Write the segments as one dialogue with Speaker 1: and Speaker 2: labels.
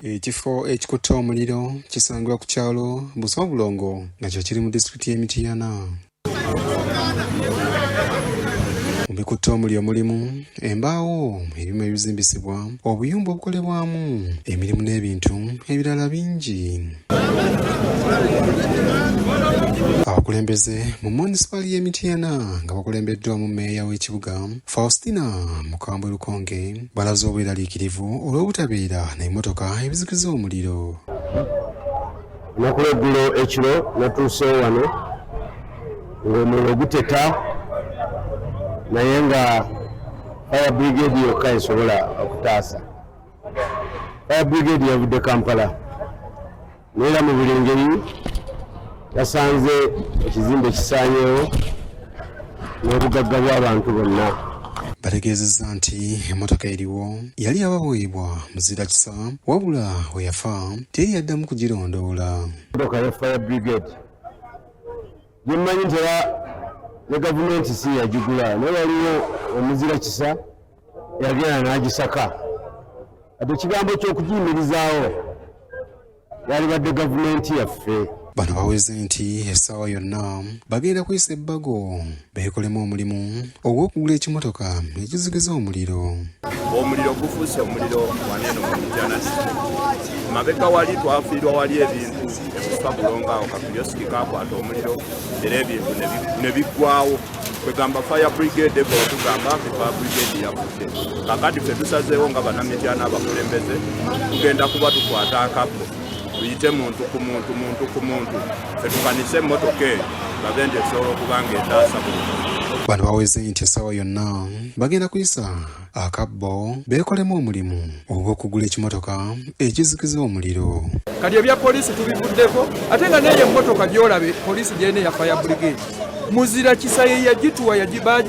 Speaker 1: Ekifo ekikutte omuliro kisangibwa ku kyalo Buswabulongo nga kyo kiri mu disitulikiti y'e Mityana. Mu bikutte omuliro mulimu embaawo, ebyuma ebizimbisibwa, obuyumba obukolebwamu emirimu n'ebintu ebirala bingi. Abakulembeze mu munisipaali y'e Mityana nga bakulembeddwamu mmeeya w'ekibuga Faustina Mukambwe Lukonge balaze obweraliikirivu olw'obutabeera n'emmotoka ebizikiza omuliro.
Speaker 2: Olunaku lw'eggulo ekiro natuuseewo wano ng'omuliro guteta naye nga fire brigade yokka esobola okutaasa. Fire brigade yavudde Kampala naye era mu buli ngeri yasanze ekizimbe kisaanyeewo n'obugagga bw'abantu bonna.
Speaker 1: Bategeezezza nti emmotoka eriwo yali yabaweebwa muzira kisa wabula we yafa teri yaddamu kugirondoola.
Speaker 2: Emmotoka ya fire brigade gye mmanyi nti era ne gavumenti si yagigula naye waliwo omuzira kisa yagenda n'agisaka kati ekigambo ky'okugiyimirizaawo yalibadde gavumenti yaffe.
Speaker 1: Bano baweze nti essaawa yonna bagenda kuyisa ebbago beekolemu omulimu ogw'okugula ekimotoka ekizikiza omuliro.
Speaker 3: Omuliro gufuuse omuliro wano eno mu Mityana district. Mabega wali twafiirwa wali ebintu ebiswa bulongo awo kakiyosiki kakwata omuliro era ebintu ne biggwawo. Kwegamba fire brigade eva otugamba nti fire brigade yafudde. Kakati ffe tusazeewo nga bannamityana abakulembeze tugenda kuba tukwata akabbo tuyite muntu ku muntu muntu ku muntu ffe tukanise emmotoka eyo babe nti esobola okuba nga etaasa buli muntu.
Speaker 1: Bano baweze nti essaawa yonna bagenda kuyisa akabbo beekolemu omulimu ogw'okugula ekimotoka ekizikiza omuliro.
Speaker 4: Kati ebya poliisi tubivuddeko ate nga neyo emmotoka gy'olabe poliisi gy'erina eya fire brigade muzira kisa ye yagituwa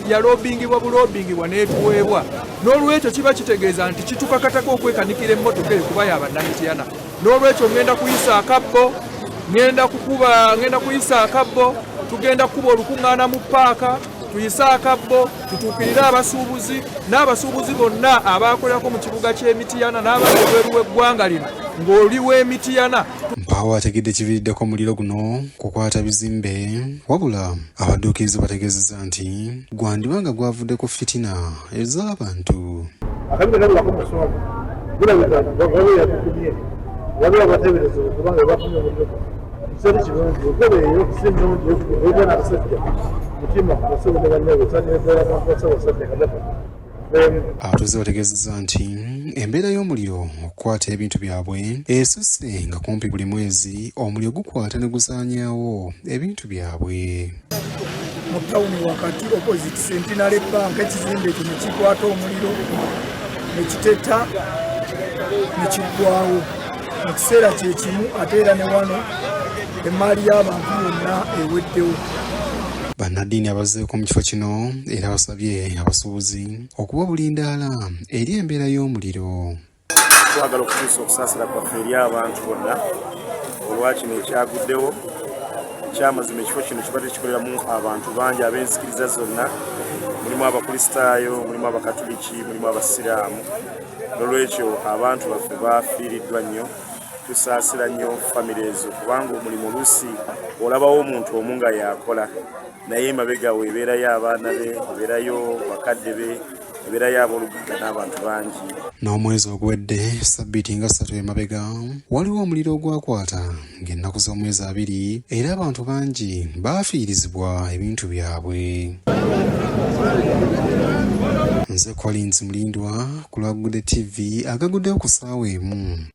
Speaker 4: yalobingibwa bulobingibwa n'etuweebwa n'olwekyo kiba kitegeeza nti kitukakatako okwekanikira emmotoka eyo kuba ya bannamityana. N'olwekyo ngenda kuyisa akabbo, ngenda kukuba, ngenda kuyisa akabbo, tugenda kukuba olukuŋŋaana mu paaka, tuyise akabbo, tutuukirire abasuubuzi n'abasuubuzi bonna abaakolerako mu kibuga ky'e Mityana n'abali ebweru w'eggwanga lino ng'oli w'e Mityana.
Speaker 1: Mpaawo ategedde ekiviiriddeko omuliro guno kukwata bizimbe wabula abadduukirize bategeezezza nti gwandiba nga gwavudde ku fitina ez'abantu.
Speaker 5: Akabi tekabulako musonga gulabika waliwo yagukumye waliwo abateebereza okuba nga bakumye omuliro guno kitali kirungi enkola eyo si nnungi eba n'abasajja mutima basebo ne bannyabo saneekola Ssaabasajja Kabaka.
Speaker 1: Abatuuze bategeezezza nti embeera y'omuliro okukwata ebintu byabwe esusse nga kumpi buli mwezi omuliro gukwata ne gusaanyaawo ebintu byabwe.
Speaker 6: Mu tawuni wakati opposite Centenary Bank ekizimbe ekyo ne kikwata omuliro ne kiteta ne kiggwawo mu kiseera kye kimu ate era ne wano emmaali y'abantu yonna eweddewo.
Speaker 1: Bannaddiini abazzeeko mu kifo kino era basabye abasuubuzi okuba obulindaala eri embeera y'omuliro.
Speaker 7: Twagala okutuusa okusaasira kwaffe eri abantu bonna olwa kino ekyaguddewo. Ekyamazima ekifo kino kibadde kikoleramu abantu bangi ab'enzikiriza zonna, mulimu Abakristaayo, mulimu Abakatuliki, mulimu Abasiraamu. Nolwekyo abantu baffe bafiiriddwa nnyo. Tusaasira nnyo famire ezo kubanga omulimu oluusi olabawo omuntu omu nga yakola naye emabega we ebeerayo abaana be, ebeerayo bakadde be, ebeerayo abooluganda n'abantu bangi.
Speaker 1: N'omwezi oguwedde ssabbiiti nga ssatu emabega waliwo omuliro ogwakwata ng'ennaku z'omwezi 20 era abantu bangi baafiirizibwa ebintu byabwe. Nze Collins Mulindwa ku lwa Gude TV agaguddewo ku ssaawa emu.